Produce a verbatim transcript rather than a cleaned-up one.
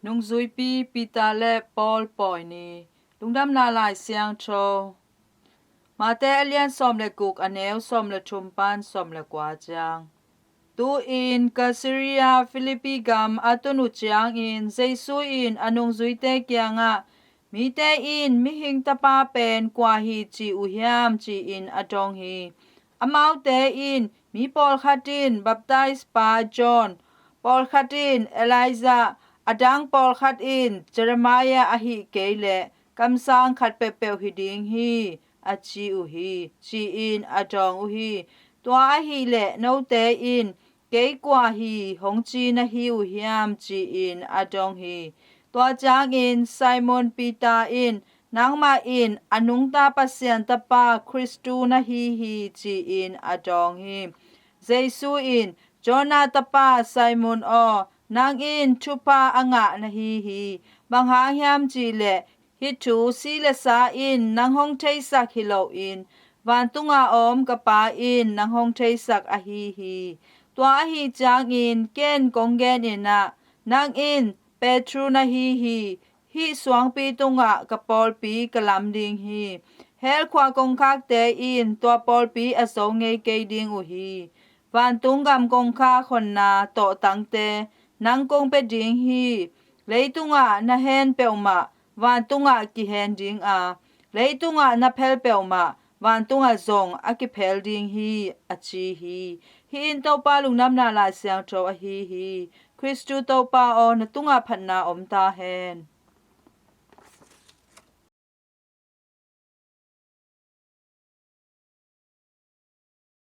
Nungzuipi Peter le Paul Pawi Ni. Lungdamna Lai Siangtho Matthai a lian sawm le guk, a neu sawm le thum pan sawm le kua ciang. Tu-in Caesarea Philippi gam a tun uh ciangin Jesu in a nungzuite kiangah, "Mite in Mihing Tapa pen kua hi ci uh hiam?" ci-in a dong hi. Amaute in, "Mi pawlkhat in baptise pa John, pawlkhat in Elijah, a dang pawlkhat in Jeremiah ahih kei leh kamsang khat peuhpeuh hi ding hi," a ci uh hi, ci-in a dawng uh hi. "Tua ahih leh note in, 'Kei kua hi,' hong ci na hi uh hiam?" ci-in a dong hi. Tua ciangin Simon Peter in, "Nangmah in a nungta Pasian Tapa Khristu na hi hi," ci-in a dawng hi. Jesu in, "Jonah tapa Simon aw, nang in thupha a ngah na hi hi. Bang hang hiam cih leh hih thu si le sa in nang hong theisak hi loin vantunga om ka Pa in nang hong theisak ahi hi. Tua ahi ciangin ken kong genin ah, nang in Peter na hi hi. Hih suangpi tungah ka pawlpi ka lam ding hi. Hell khua kongkhakte in tua pawlpi a zo ngei kei ding uh hi. Vantung gam kongkhak honna tawhtangte nang kong pia ding hi. Leitungah na hen peuhmah vantungah kihen ding a, leitungah na phel peuhmah vantungah zong a kiphel ding hi," a ci hi. Hih in Topa Lungdamna Lai Siangtho ahi hi. Khristu Topa aw, na tungah phatna om ta hen.